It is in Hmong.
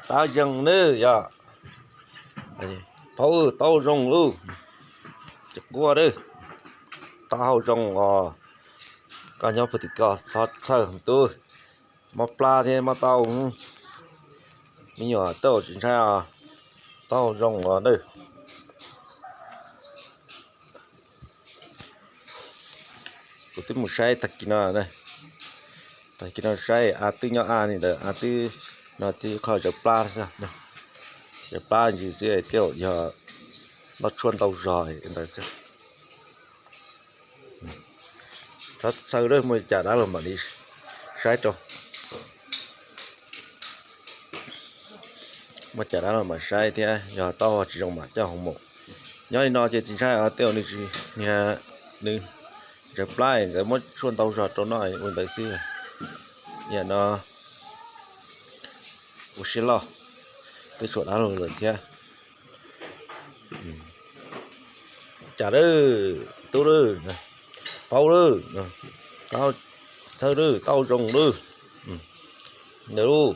Taub zoo nawb yog. Phauj, taub zoo lauj. Tsis quaj lawm. Taub hau zoo os. Koj nyob puag tim ko txhob txhawj tub. Mob plab thiab mob taub. Me nyuam tej zaum tsis ntshai os. Taub hau zoo os nawb. Kuv twb mus saib tag kis no, tag kis no saib av twb nyob av li ntawd, av twb no tib qho zawv plab xwb, zawv plab ntsis xwb, tej zaum yog noj tshuaj ntau zog ntawd xwb. Txhob txhawj, muaj cas dab laug mam li saib rau. Muaj cas dab laug mam saib thiab, yog taub hau tsis zoo mam coj hoo mus. Nyob li no ces tsis ntshai os, tej zaum nws tsis, nws zawv plab nkawd muab tshuaj ntau zog rau noj ua ntawd xwb. Yam no ua siab loj, twb tshuav dab laug lawm thiab. Cas lawm, tub lawm, paub lawm, txhawj lawm, taub zoo lawm, ntawd lauj.